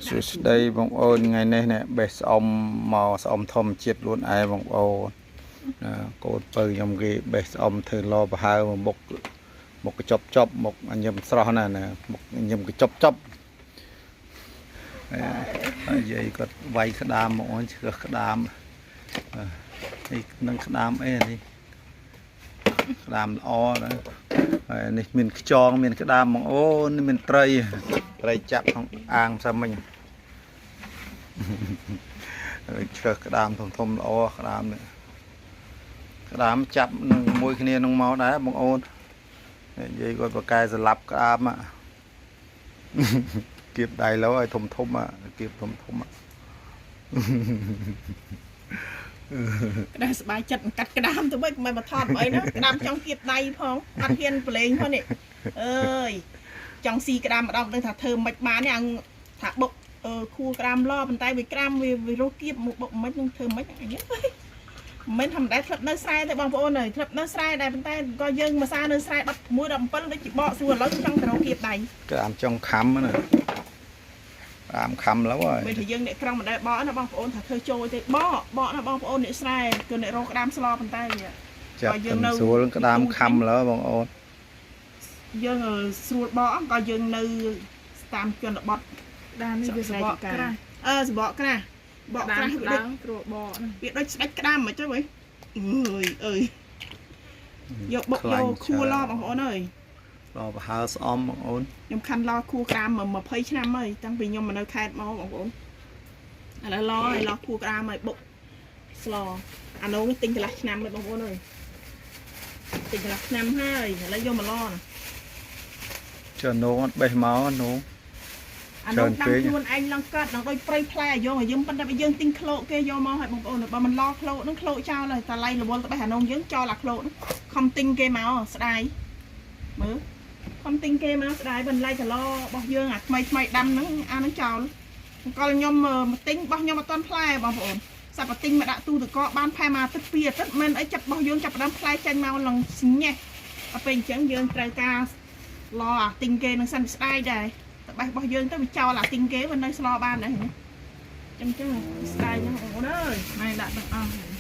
សួស្តីបងប្អូនថ្ងៃនេះនេះបេះស្អំមកស្អំធម្មជាតិខ្លួនឯងបងប្អូនណាកូនពៅខ្ញុំគេបេះស្អំធ្វើឡប្រហើមកមុខមុខកញ្ចប់ចប់មុខញឹមស្រស់ណាស់ណាមុខញឹមកញ្ចប់ចប់ហើយយាយគាត់វាយក្តាមមកអូនឆ្កឹះក្តាមនេះនឹងក្តាមអីនេះក្តាមល្អណាហើយនេះមានខ្យងមានក្តាមបងអូននេះមានត្រីត្រីចាប់ក្នុងអាងផ្សិមមិញ ឆ្កឹះក្តាមធំធំល្អក្តាមនេះក្តាមចាប់នឹងមួយគ្នានឹងមកដែរបងអូននិយាយគាត់ប្រកែស្លាប់ក្តាមគៀបដៃលោឲ្យធំធំគៀបធំធំ ក្តារស្បាយចិត្តកាត់ក្តាមទៅវិញមិនមកថតមកអីណាក្តាមចង់គៀបដៃផងអត់ហ៊ានប្រឡែងផងនេះអើយចង់ស៊ីក្តាមម្ដងដឹងថាធ្វើមិនបានទេអងថាបុកអឺខួរក្តាមឡប៉ុន្តែវាក្តាមវាវារស់គៀបមកបុកមិននឹងធ្វើមិនអញមិនធម្មតាធ្លាប់នៅស្រែទេបងប្អូនអើយធ្លាប់នៅស្រែដែរប៉ុន្តែក៏យើងមកសានៅស្រែ16 17ដូចជាបកស្រួលឥឡូវចង់ទៅរកគៀបដៃ ក្តាមចង់ខំណាក្តាមខំឡូវហើយ មិនថាយើងអ្នកក្រុងមិនដែលបកណាបងប្អូនថាធ្វើចូលទេបកបកណាបងប្អូនអ្នកស្រែគឺអ្នករកក្តាមស្លប៉ុន្តែ ចាប់ទៅស្រួលក្តាមខំឡូវបងអូន យើងស្រួលបកក៏យើងនៅតាមជនបទ ដាននេះវាសបកក្រាស់ អឺសបកក្រាស់បកក្រាស់វាដូច គ្រួបកហ្នឹង វាដូចស្ដេចក្តាមមិនចឹងហ៎អើយអើយយកបុកយកខួរឡបងប្អូនអើយ ឡប្រហើស្អំបងអូន ខ្ញុំខាន់ឡខួរក្តាម20ឆ្នាំហើយតាំងពីខ្ញុំមកនៅខេត្តមកបងប្អូនឥឡូវឡហើយឡខួរក្តាមហើយបុកស្លអានោះទិញកន្លះឆ្នាំហើយបងប្អូនអើយទិញកន្លះឆ្នាំហើយឥឡូវយកមកឡណា ចុះនងអត់បេះមកនង អានោះដាំខ្លួនឯងឡើងកើតឡើងដូចព្រៃផ្លែអាយងអាយើងប៉ុន្តែបើយើងទិញក្លោកគេយកមកឲ្យបងប្អូនបើមិនឡក្លោកនឹងក្លោកចោលហើយតែឡៃរវល់ទៅបេះអានោះយើងចោលអាក្លោកហ្នឹងខំទិញគេមកស្ដាយមើលខំទិញគេមកស្ដាយបន្លៃតឡរបស់យើងអាថ្មីថ្មីដាំហ្នឹងអាហ្នឹងចោលអង្គលខ្ញុំមកទិញរបស់ខ្ញុំអត់ទាន់ផ្លែបងប្អូនសាប់តែទិញមកដាក់ទូទឹកកកបានផែមួយអាទិត្យពីរអាទិត្យមិនអីចាប់របស់យើងចាប់ផ្ដើមផ្លែចេញមកឡើងស្ញេះដល់ពេលអញ្ចឹងយើងត្រូវការឡអាទិញគេនឹងសិនស្ដាយដែរ តបេះរបស់យើងទៅវាចោលអាទិញគេវានៅស្លបានដែរចឹងចឹងស្ដាយណាស់បងប្អូនអើយ ណែដាក់ទាំងអស់